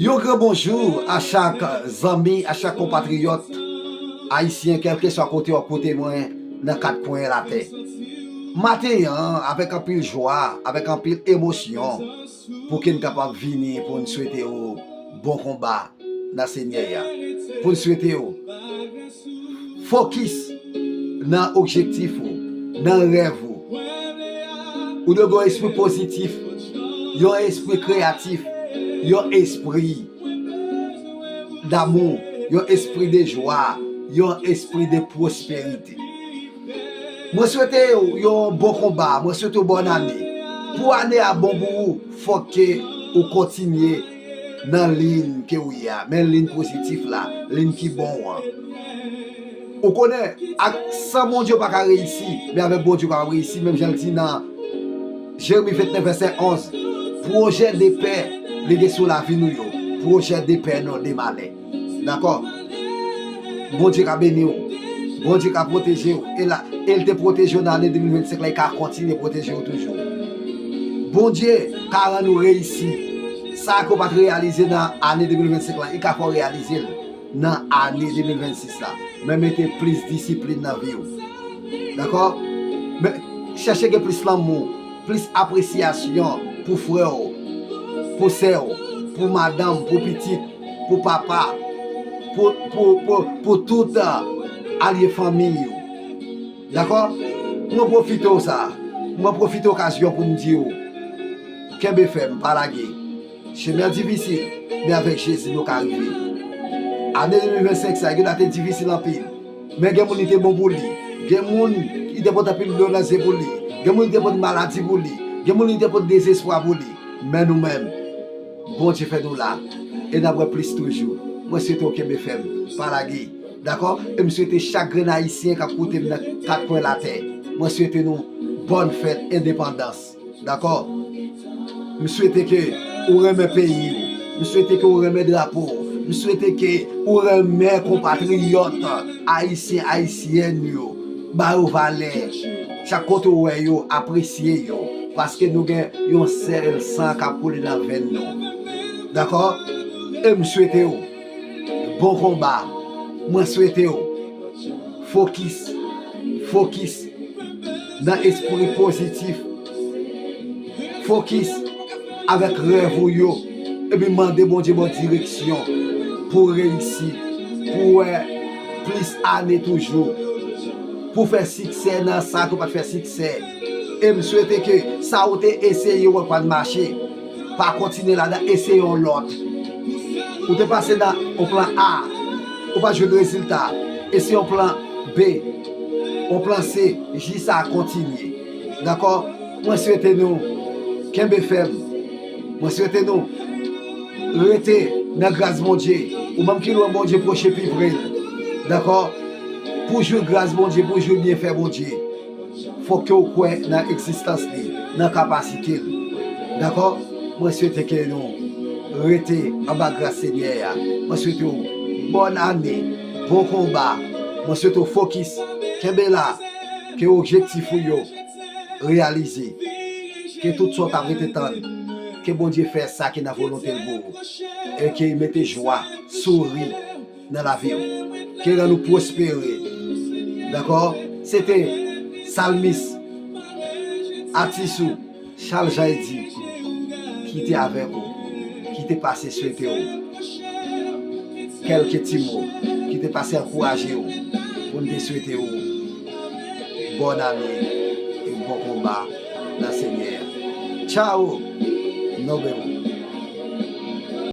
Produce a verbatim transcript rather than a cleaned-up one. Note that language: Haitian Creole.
Yon gran bonjou a chak zanmi, a chak konpatriyòt ayisyen, kèlkeswa kote w ap koute mwen nan kat kwen latè. Maten an, avèk anpil jwa, avèk anpil emosyon, pou ke n kapab vini pou n swete w bon konba nan Senyè a. Pou n swete w fokis nan objektif ou, nan rèv ou. Ou dwe gen yon espri pozitif, yon espri kreyatif, yon espri damou, yon espri de jwa, yon espri de pwosperite. Mwen swete w yon bon konba, mwen swete w bòn ane. Pou ane a bon pou ou, fòk ke ou kontinye nan liy ke ou ye a, men liy pozitif la, liy ki bon an. Ou konnen, ak, san Bondye ou pa ka reyisi, men avèk Bondye ou kapab reyisi, menm jan l di nan Jeremi vennèf vèsè onz, pwojè de pè li gen sou lavi nou yo, pwojè de pè non de malè. Dakò? Bondye ka beni w. Bondye ka pwoteje w. E la, e l te pwoteje w nan ane de mil vennsenk la, e ka kontinye pwoteje w toujou. Bondye ka rann ou reyisi. Sa ke w pa t reyalize nan ane de mil vennsenk la, e ka fè w reyalize l nan ane de mil vennsis la. Men mete plis disiplin nan vi w. Dakò? Men chèche gen plis lanmou, plis apresyasyon pou frè w, pou sè w, pou madanm, pou pitit, pou papa, pou, pou, pou, pou tout, uh, alye fanmi w. Dakò? Mwen pwofite w sa. Mwen pwofite okazyon pou m di w, kenbe fèm, pa lage. Chemen an difisil, men avèk Jezi nou ka rive. Ane de mil vennsenk sa, gen dwa te difisil anpil. Men gen moun li te bon pou li. Gen moun li te pote anpil dlo nan zye pou li. Gen moun li te pote maladi pou li. Gen moun li te pote dezespwa pou li. Men nou menm, Bondye fè nou la. E n ap wè plis toujou. Mwen swete w kenbe fèm, pa lage. Dakò? E m swete chak grenn ayisyen k ap koute m nan kat kwen latè, mwen swete nou bòn fèt endepandans. Dakò? M swete ke ou renmen peyi w. M swete ke ou renmen drapo w. M swete ke ou renmen konpatriyòt ayisyen, ayisyèn yo. Ba yo valè. Chak kote ou wè yo, apresye yo. Paske nou gen yon sèl san k ap koule nan venn nou. Dakò? E m swete w bon konba. Mwen swete w fokis, fokis nan espri pozitif. Fokis avèk rèv ou yo. Epi mande Bondye ba w direksyon pou w reyisi, pou w wè plis ane toujou, pou w fè siksè nan sa ke w pa t fè siksè. E m swete ke sa ou te eseye wè pa t mache, pa kontinye ladan, eseye yon lòt. Ou te pase nan yon plan A, ou pa jwenn rezilta, eseye yon plan B, yon plan C, jis sa kontinye. Dakò? Mwen swete nou kenbe fèm. Mwen swete nou rete nan gras Bondye. Ou menm ki lwen Bondye, pwoche pi pre l. Dakò? Pou jwi gras Bondye, pou jwi byenfè Bondye, fòk ke w kwè nan egzistans li, nan kapasite l. Dakò? Mwen swete ke nou rete anba gras Senyè a. Mwen swete w bòn ane, bon konba. Mwen swete w fokis, kenbe la, ke objektif ou yo reyalize. Ke tout sa w t ap rete tann, ke Bondye fè sa ki nan volonte l pou ou. E ke l mete jwa, souri nan lavi w. Ke l rann ou pwospere. Dakò? Se te salmis, atis ou, Charles Jean Eddy, ki te avèk ou, ki te pase swete w kèlke ti mo, ki te pase ankouraje w, pou n te swete w bòn ane e bon konba nan Senyè a. Tchao! Nobel.